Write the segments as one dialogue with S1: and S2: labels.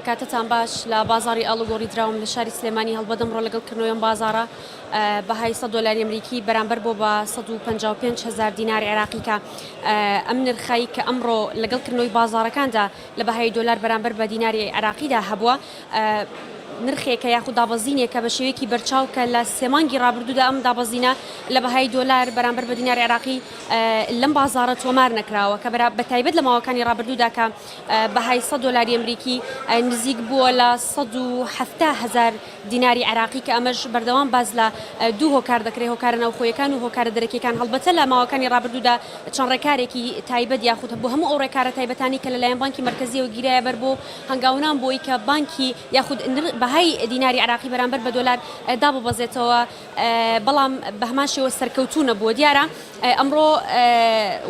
S1: کاتتان باش لە بازاڕی ئاڵوگۆڕی دراوم لە شاری سلێمانی هەڵبەت ئەمڕۆ لەگەڵ کردنەوەی ئەم بازاڕە بەهای 100 دۆلاری ئەمریکی بەرامبەر بۆ بە 155 هەزار دینار عێراقی کە ئەم نرخەی کە ئەمڕۆ لەگەڵ کردنەوەی بازاڕەکاندا لە بەهای دۆلار بەرامبەر بە دیناری عێراقیدا هەبووە نرخێکە یاخود دابەزینێکە بە شێوەیەکی بەرچاو کە لە سێ مانگی ڕابردوودا ئەم دابەزینە لە بەهای دۆلار بەرامبەر بە دیناری عێراقی لەم بازاڕە تۆمار نەکراوە کە بە تایبەت لە ماوەکانی ڕابردوودا کە بەهای 100 دۆلاری ئەمریکی نزیک بووە لە 170 هەزار دیناری عێراقی کە ئەمەش بەردەوام باس لە دوو هۆکار دەکرێت هۆکارە ناوخۆیەکان و هۆکارە دەرەکیەکان هەڵبەتە لە ماوەکانی ڕابردوودا چەند ڕێکارێکی تایبەت یاخود بۆ هەموو ئەو ڕێکارە تایبەتانی کە لەلایەن بانکی مەرکەزیەوە گیرایە بەر بۆ هەنگاونان بۆی کە بانکی یاخود بەهای دیناری عێراقی بەرامبەر بە دۆلار داببەزێتەوە بەڵام بەهەمان شێوە سەرکەوتوو نەبووە دیارە ئەمڕۆ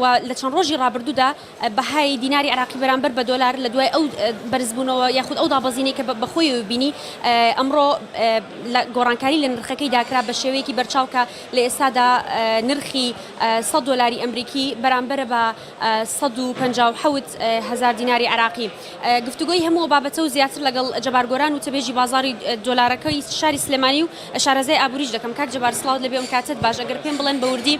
S1: و لە چەند ڕۆژی ڕابردوودا بەهای دیناری عێراقی بەرامبەر بە دۆلار لە دوای ئەو بەرزبوونەوە یاخود ئەو دابەزینەی کە بەخۆیەوە بینی ئەمڕۆ لە گۆڕانکاری لە نرخەکەی داکرا بە شێوەیەکی بەرچاو کە لە ئێستادا نرخی 100 دۆلاری ئەمریکی بەرامبەرە بە 157 هەزار دیناری عێراقی. گفتوگۆی هەموو ئەو بابەتە و زیاتر لەگەڵ جەبار گۆران وتەبێژی بازاڕی دۆلارەکەی شاری سلێمانی و شارەزای ئابووریش دەکەم. کاک جەبار سڵاوت لێبێ ئەم کاتەت باش ئەگەر پێم بڵێن بە وردی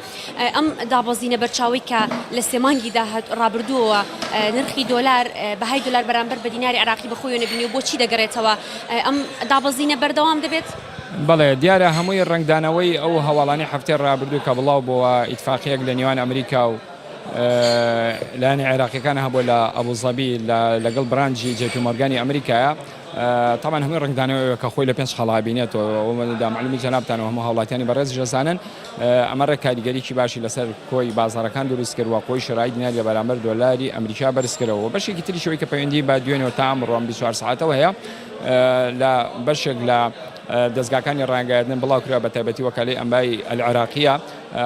S1: ئەم دابەزینە بەرچاوەی کە لە سێ مانگی داهات ڕابردووەوە نرخی دۆلار بەهای دۆلار بەرامبەر بە دیناری عێراقی بەخۆیەوە نەبینی و بۆچی دەگەرێتەوە ئەم دابەزینە بەردەوام دەبێت؟
S2: بەڵێ دیارە هەمووی ڕەنگدانەوەی ئەو هەواڵانەی هەفتەی ڕابردوو کە بڵاو بۆوە ئیتفاقیەک لە نێوان ئەمریکا و لایەنە عێراقیەکان هەبووە لە ئەبوزەبی لەگەڵ برانجی جێ پی مۆرگانی ئەمریکایە تاوان هەمووی ڕەنگدانەوەی کە خۆی لە پێنج خاڵا بینێتەوە دا معلومی جەنابتان و هەموو هاوڵاتیانی بەڕێزیش دەزانن ئەمە ڕێک کاریگەریی باشی لەسەر کۆی بازاڕەکان دروست کرد و قوەی شرایی دینار لە بەرامبەر دۆلاری ئەمریکا بەرز کردەوە و بەشێکی تریش ئەوەی کە پەیوەندی بە دوێنێوە تا ئەمڕۆ ئەم 24 سەعاتەوە هەیە لە بەشێک لە دەزگاکانی ڕانگەیاندن بڵاو کرا بە تایبەتی وەکالەی ئەنبای العراقیە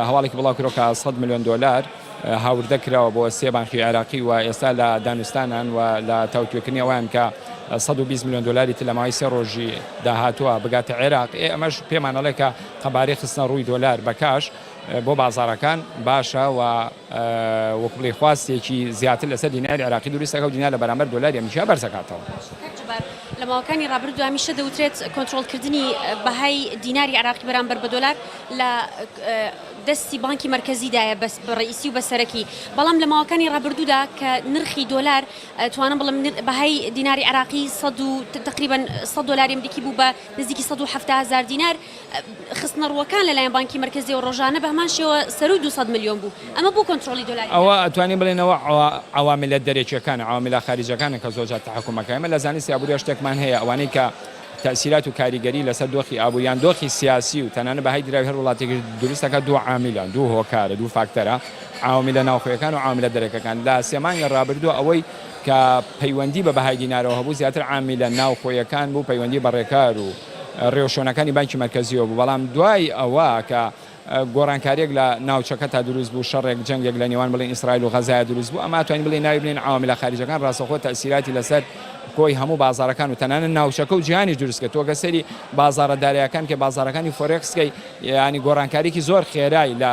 S2: هەواڵێکی بڵاو کرەوە کە 100 ملیۆن دۆلار هاوردە کراوە بۆ سێ بانکی عێراقی و ئێستا لە دانوستانان و لە تاوتوێکردنی ئەوەیان کە 120 ملیۆن دۆلاری تر لە ماوەی سێ ڕۆژی داهاتووە بگاتە عێراق. ئێ ئەمەش پێمان ئەڵێ کە قەبارەی خستنە ڕووی دۆلار بە کاش بۆ بازاڕەکان باشە و وەکو بڵێی خواستێکی زیاتر لەسەر دیناری عێراقی دروست دەکات و دینار لە بەرامبەر دۆلاری ئەمریکا بەرز دەکاتەوە.
S1: کاک جەبار، لە ماوەکانی ڕابردوودا هەمیشە دەوترێت کۆنترۆڵکردنی بەهای دیناری عێراقی بەرامبەر بە دۆلار لە دەستی بانکی مەرکەزیدایە بە ڕەئیسی و بە سەرەکی، بەڵام لە ماوەکانی ڕابردوودا کە نرخی دۆلار توانم بڵێم بەهای دیناری عێراقی سەد و تەقریبەن سەد دۆلاری ئەمریکی بوو بە نزیکی 170 هەزار دینار، خستنەڕووەکان لەلایەن بانکی مەرکەزیەوە ڕۆژانە بە هەمان شێوە سەرووی 200 ملیۆن بوو، ئەمە بۆ کۆنترۆڵی دۆلاری
S2: ئەوە ئەتوانین بڵێین ئەوە عەواملە دەرەکیەکانە، عەواملە خاریجەکانن کە زۆر جار تەحەکوم ئەکەن. ئێمە لە زانستی ئابووریا شتێکمان هەیە ئەوانەی کە تەئسیرات و کاریگەری لەسەر دۆخی ئابووری یان دۆخی سیاسی و تەنانەت بەهای دراوی هەر وڵاتێکیش دروست دەکات دوو عامیلە، دوو هۆکارە، دوو فاکتەرە، عاومیلە ناوخۆیەکان و عاومیلە دەرەکەکان. لە سێ مانگی ڕابردوو ئەوەی کە پەیوەندی بە بەهای دینارەوە هەبوو زیاتر عامیلە ناوخۆیەکان بوو پەیوەندی بە ڕێکار و ڕێوشوێنەکانی بانکی مەرکەزیەوە بوو، بەڵام دوای ئەوە کە گۆڕانکاریەک لە ناوچەکە تا دروست بوو، شەڕێک، جەنگێک لە نێوان بڵێین ئیسرائیل و غەزایە دروست بوو، ئەمە ئەتوانین بڵێین ناوی بنێین عەواملە خاریجەکان ڕاستەوخۆ تەئسیراتی لەسەر کۆی هەموو بازاڕەکان و تەنانەت ناوچەکە و جیهانیش دروست کرد. تۆ گەر سەیری بازاڕە دارایەکان بکەی، بازاڕەکانی فۆرێکس بکەی، یانی گۆڕانکاریەکی زۆر خێرای لە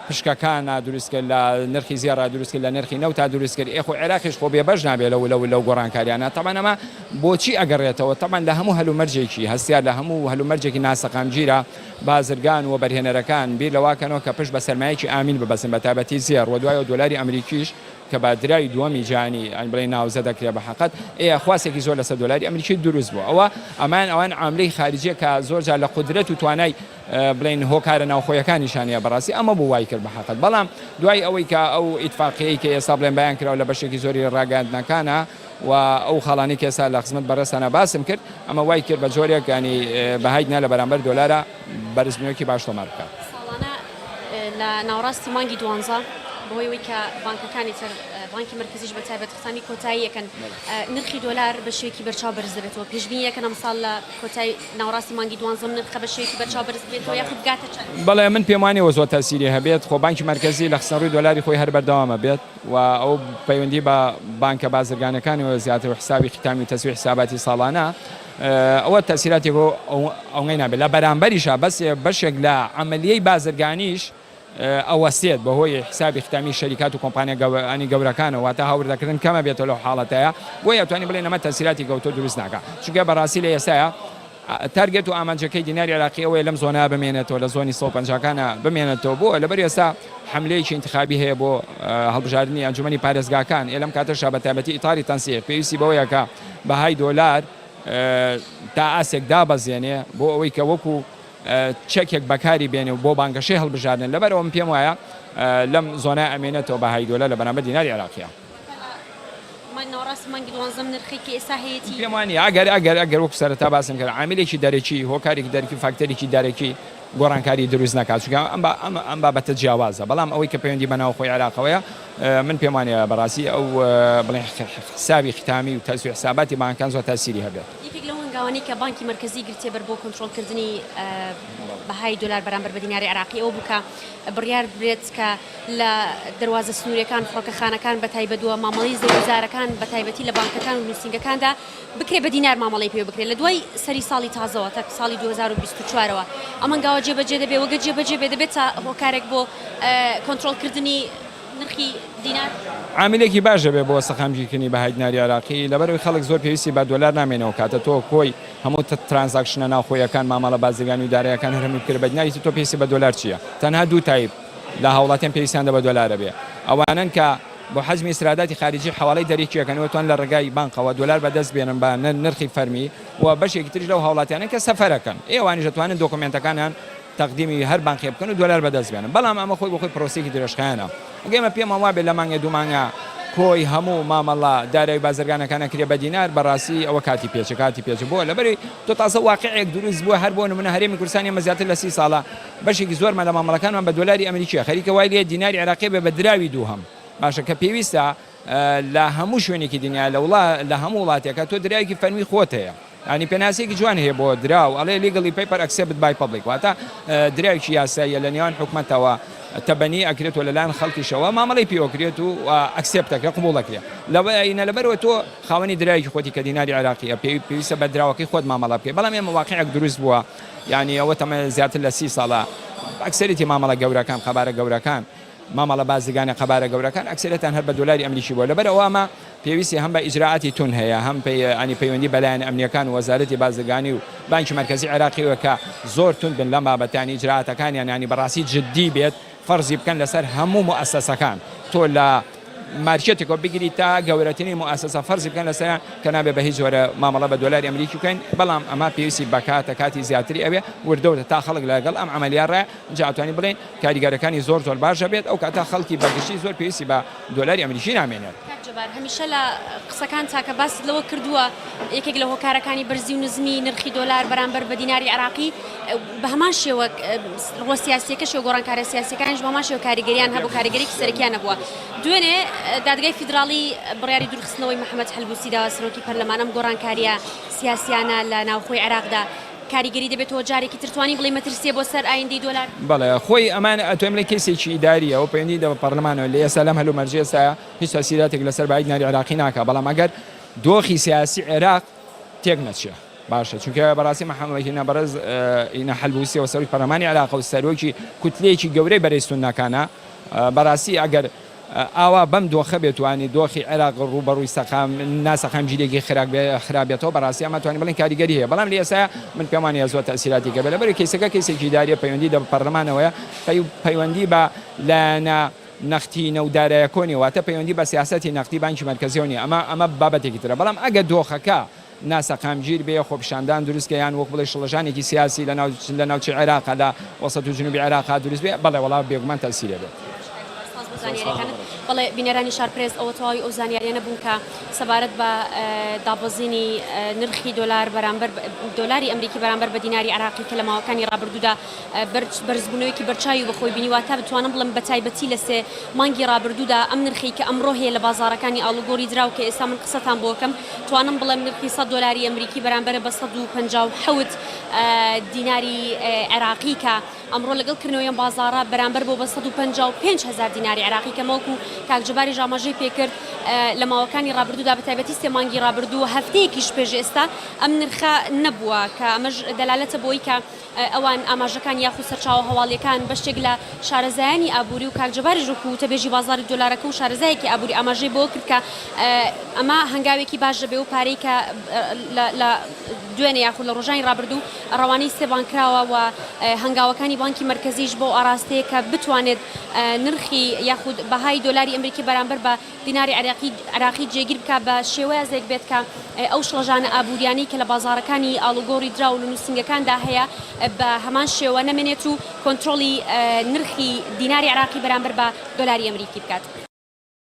S2: پشکەکانا دروست کرد، لە نرخی زێڕا دروست کرد، لە نرخی نەوتا دروست کرد، ئێ خۆ عێراقیش خۆ بێبەش نابێ لەو لەو لەو گۆڕانکاریانە، تەبعەن ئەمە بۆچی ئەگەڕێتەوە؟ تەبعەن لە هەموو هەلومەرجێکی هەستیار، لە هەموو هەلومەرجێکی ناسەقامگیرا بازرگان و وەبەرهێنەرەکان بیر لەوە کەنەوە کە پشت بە سەرمایەکی ئامین ببەستن بە تایبەتی زێڕ و دوایەوە دۆلاری ئەمریکیش کە بە دراوی دووەمی جیهانی یانی بڵێین ناوزە دەکرێ بە حەقەت ئێ خواستێکی زۆر لەسەر دۆلاری ئەمریکی دروست بوو ئەوە ئەمان ئەوان عاملەی خاریجیە کە زۆر جار لە قودرەت و توانای بڵێین هۆکارە ناوخۆیەکانیشان هەیە بەڕاستی ئەمە بوو وای کرد بە حەقەت بەڵام دوای ئەوەی کە ئەو ئیتفاقیەی کە ئێستا بڵێن بەیان کراوە لە بەشێکی زۆری ڕاگەیاندنەکانە و ئەو خاڵانەی کە ئێستا لە خزمەت بەڕێزتانا باسم کرد ئەمە وای کرد بە جۆرێک یانی بەهای دینار لە بەرامبەر دۆلارا بەرزبوونەوەیەکی باش تۆمار بکات.
S1: ساڵانە لە ناوەڕاستی مانگی دوانزە بەهۆی ئەوەی کە بانکەکانی تر بانکی مەرکەزیش بە تایبەت ختامی کۆتایی ئەکەن نرخی دۆلار بە شێوەیەکی بەرچاو بەرز دەبێتەوە پێشبینی ئەکەن ئەمساڵ لە کۆتای ناوەڕاستی مانگی دوانزەم نرخە بە شێوەیەکی بەرچاو بەرز ببێتەوە یاخود بگاتە چەند؟
S2: بەڵێ من پێم وانیە زۆر تەئسیری هەبێت خۆ بانکی مەرکەزی لە خستنەڕووی دۆلاری خۆی هەر بەردەوام ئەبێت و ئەو پەیوەندی بە بانکە بازرگانەکانەوە زیاتر و حسابی ختامی و تەسویە حساباتی ساڵانە ئەوە تەئسیراتێک ئەوەی نابێت لە بەرامبەریشا بەس بەشێک لە عەمەلیەی بازرگانیش. ئەوەستێت بەهۆی حسابی ختامی شەریکات و کۆمپانیا انی گەورەکانەوە واتە هاوردەکردن کەمە بێتەوە لەو حاڵەتەیا بۆیە ئەتوانین بڵێین ئەمە تەسیراتی گەوتۆ دروست ناکا چونکە بەڕاستی لە ئێستایا target و ئامانجەکەی دیناری عێراقی ئەوەیە لەم zone ە بمێنێتەوە لە zone ی 150 کانە بمێنێتەوە بۆ لەبەر ئێستا حملەیەکی انتخابی هەیە بۆ هەڵبژاردنی ئەنجومەنی پارێزگاکان ئێ لەم کاتەشا بە تایبەتی ئیتاری تەنسیق پێویستی بەوەیە کە بەهای دۆلار تا ئاستێک دابەزێنێ بۆ ئەوەی کە وەکو چەکێک بەکاری بێنێ و بۆ بانگەشەی هەڵبژاردن، لەبەرئەوە من پێم وایە لەم zone ە ئەمێنێتەوە بەهای دۆلار لە بەرامبەر دیناری عێراقیە. پێم وانیە ئەگەر ئەگەر ئەگەر وەکو سەرەتا باسم کرد عاملێکی دەرەکی هۆکارێکی دەرەکی فاکتەرێکی دەرەکی گۆڕانکاری دروست نەکات چونکە ئەم ئەم ئەم بابەتە جیاوازە بەڵام ئەوەی کە پەیوەندی بە ناوخۆی عێراقەوەیە من پێم وانیە بەڕاستی ئەو بڵێن حسابی ختامی و تەسوی حساباتی بانکان زۆر تاسیری هەبێت.
S1: یەکێک لەو هەنگاوانەی کە بانکی مەرکەزی گرتیەبەر بۆ کۆنترۆڵکردنی بەهای دۆلار بەرامبەر بە دیناری عێراقی ئەوە بوو کە بڕیار بدرێت کە لە دەروازە سنووریەکان، فڕۆکەخانەکان بە تایبەت و مامەڵەی زەویوزارەکان بە تایبەتی لە بانکەکان و نووسینگەکاندا بکرێت بە دینار مامەڵەی پێوە بکرێت. لە دوای سەری ساڵی تازەوە تا ساڵی 2024 ەوە ئەم هەنگاوە جێبەجێ دەبێت و گەر جێبەجێ بێت دەبێتە هۆکارێک بۆ کۆنترۆڵکردنی نرخی دینار.
S2: عاملێکی باش دەبێت بۆ سەقامگیرکردنی بەهای دیناری عێراقی، لەبەرئەوەی خەڵک زۆر پێویستی بە دۆلار نامێنێ ئەوکاتە تۆ کۆی هەموو transaction ە ناوخۆیەکان مامەڵە بازرگانی و دارایەکان هەر هەمووی بکرێت بە دینار ئیتر تۆ پێویستی بە دۆلار چییە؟ تەنها دوو type لە هاوڵاتیان پێویستیان بە دۆلارە بێ ئەوانەن کە بۆ حەجمی ئیستراداتی خاریجی حەواڵەی دەرەکی ئەکەن و توان لە ڕێگای بانقەوە دۆلار بەدەست بێنن بە نرخی فەرمی و بەشێکی تریش لەو هاوڵاتیانەن کە سەفەرەکەن ئێ ئەوانیش ئەتوانن دۆکۆمێنتەکانیان تەقدیمی هەر بانقێ بکەن و دۆلار بەدەست بێنن بەڵام ئەمە خۆی بۆ خۆی پرۆسەیەکی درێژخایەنە ئەگەر ئێمە پێمان وابێت لە مانگێ دوو مانگا کۆی هەموو مامەڵە دارایی و بازرگانەکان ئەکرێ بە دینار بەڕاستی ئەوە کاتی پێچە کاتی پێچە بۆ لەبەری تۆ تازە واقعێک دروست بووە هەر بۆ نمونە هەرێمی کوردستان ئێمە زیاتر لە 30 ساڵە بەشێکی زۆرمان لە مامەڵەکانمان بە دۆلاری ئەمریکیە خەریکە وای لێ دیناری عێراقی بێ بە دراوی دووهەم باشە کە پێویستە لە هەموو شوێنێکی دنیا لە وڵا لە هەموو وڵاتێکە تۆ دراوێکی فەرمی خۆت هەیە یانی پێناسەیەکی جوان هەیە بۆ دراو ئەڵێ legally paper accepted by public واتە دراوێکی یاساییە لە نێوان حکومەتەوە تەبەنی ئەکرێت و لەلایەن خەڵکیشەوە مامەڵەی پێوەکرێت و accept ئەکرێت قبوڵ ئەکرێت لەوە لەبەرەوە تۆ خاوەنی دراوێکی خۆتی کە دیناری عێراقیە پێویستە بە دراوەکەی خۆت مامەڵە بکەیت بەڵام ئێمە واقعێک دروست بووە یانی ئەوە تەمە زیاتر لە 30 ساڵە ئەکسەرێتی مامەڵە گەورەکان قەبارە گەورەکان مامەڵە بازرگانە قەبارە گەورەکان ئەکسەرێتان هەر بە دۆلاری ئەمریکی بووە لەبەر ئەوە ئەمە پێویستی هەم بە ئیجرائاتی توند هەیە هەم ینی پەیوەندی بە لایەنە ئەمنیەکان و وەزارەتی بازرگانی و بانکی مەرکەزی عێراقیەوە کە زۆر توند بن لەم بابەتە ینی ئیجرائاتەکانیان ینی بەڕاستی جدی بێت فەرزی بکەن لەسەر هەموو موئەسەسەکان تۆ لە مارکێتێکەوە بگری تا گەورەترین موئەسەسە فەرزی بکەن لەسەریان کە نابێ بە هیچ جۆرە مامەڵە بە دۆلاری ئەمریکی بکەین بەڵام ئەمە پێویستی بە کاتە کاتی زیاتری ئەوێ وردە وردە تا خەڵک لەگەڵ ئەم عەمەلیە ڕێ جا ئەتوانین بڵێین کاریگەرەکانی زۆر زۆر باش ئەبێت ئەو کاتە خەڵکی بە گشتی زۆر پێویستی بە دۆلاری ئەمریکی نامێنێت.
S1: کاک جەبار هەمیشە لە قسەکانتا کە باست لەوە کردووە یەکێک لە هۆکارەکانی بەرزی و نزمی نرخی دۆلار بەرامبەر بە دیناری عێراقی بە هەمان شێوە ڕووە سیاسیەکەشی و گۆڕانکاریە سیاسیەکانیش بە هەمان شێوە کاریگەریان هەبوو کاریگەریکی سەرەکیان نەبووە دوێنێ دادگای فیدراڵی بڕیاری دوورخستنەوەی محەمەد حەلبوسی دا سەرۆکی پەرلەمان ئەم گۆڕانکاریە سیاسیانە لە ناوخۆی عێراقدا کاریگەری دەبێتەوە جارێکی تر توانی بڵێی مەترسیە بۆ سەر ئایندەی دۆلار؟
S2: بەڵێ خۆی ئەمان ئەتوانین بڵێین کەیسێکی ئیداریە و پەیوەندی بە پەرلەمانەوە لە ئێستا لەم هەلومەرجەی ئێستایا هیچ تەئسیراتێک لەسەر بایی دیناری عێراقی ناکا بەڵام ئەگەر دۆخی سیاسی عێراق تێک نەچێ باشە چونکە بەڕاستی محەممەد هینا بەڕێز هینا حەلبوسیەوە سەرۆکی پەرلەمانی عێراق و سەرۆکی کوتلەیەکی گەورەی بەرەی سوننەکانە بەڕاستی ئەگەر ئاوا بەم دۆخە بێت توانی دۆخی عێراق ڕووبەڕووی سەقام ناسەقامگیریەکی خراپ خراپ بێتەوە بەڕاستی ئەمە توانین بڵێین کاریگەری هەیە بەڵام لە ئێستا من پێم وانیە زۆر تەئسیراتی هەبێت لەبەر کەیسەکە کەیسێکی ئیداریە پەیوەندی بە پەرلەمانەوەیە پەیوەندی بە لایەنە نەختینە و دارایەکۆ نیە واتە پەیوەندی بە سیاسەتی نەختی بانکی مەرکەزیەوە نیە ئەمە ئەمە بابەتێکی ترە بەڵام ئەگەر دۆخەکە ناسەقامگیر بێ، خۆپیشاندان دروست کە یان وەک بڵێی شڵەژانێکی سیاسی لە ناو لە ناوچەی عێراقا لە وەسەت و جنوبی عێراقا دروست بێ، بەڵێ وەڵا بێگومان تەئسیری ئەبێت.
S1: سپاس بۆ زانیاریەکانت. بەڵێ بینەرانی شارپرێس ئەوە تەواوی ئەو زانیاریانە بوون کە سەبارەت بە دابەزینی نرخی دۆلار بەرامبەر دۆلاری ئەمریکی بەرامبەر بە دیناری عێراقی کە لە ماوەکانی ڕابردوودا بەرزبوونەوەیەکی بەرچاوی بەخۆی بینی واتە بتوانم بڵێم بە تایبەتی لە سێ مانگی ڕابردوودا ئەم نرخەی کە ئەمڕۆ هەیە لە بازاڕەکانی ئاڵوگۆڕی دراو کە ئێستا من قسەتان بۆ ئەکەم توانم بڵێم نرخی 100 دۆلاری ئەمریکی بەرامبەرە بە 157 دیناری عێراقی کە ئەمڕۆ لەگەڵ کردنەوەی ئەم بازاڕە بەرامبەر بۆ بە 155 هەزار دیناری عێراقی. عێراقی کە وەکو کاک جەباریش ئاماژەی پێکرد لە ماوەکانی ڕابردوودا بە تایبەتی سێ مانگی ڕابردوو و هەفتەیەکیش پێش ئێستا ئەم نرخە نەبووە کە ئەمەش دەلالەتە بۆی کە ئەوان ئاماژەکان یاخود سەرچاوە هەواڵیەکان بەشێک لە شارەزایانی ئابووری و کاک جەباریش وەکو وتەبێژی بازاڕی دۆلارەکە و شارەزایەکی ئابووری ئاماژەی بەوە کرد کە ئەمە هەنگاوێکی باش دەبێ و پارەی کە لە دوێنێ یاخود لە ڕۆژانی ڕابردوو ڕەوانەی سێ بانک کراوە و هەنگاوەکانی بانکی مەرکەزیش بەو ئاراستەیە کە بتوانێت نرخی یاخود بەهای دۆلاری ئەمریکی بەرامبەر بە دیناری عێراقی جێگیر بکات بە شێوازێک بێت کە ئەو شڵەژانە ئابووریانەی کە لە بازاڕەکانی ئاڵوگۆڕی دراو و لە نووسینگەکاندا هەیە بە هەمان شێوە نەمێنێت و کۆنترۆڵی نرخی دیناری عێراقی بەرامبەر بە دۆلاری ئەمریکی بکات.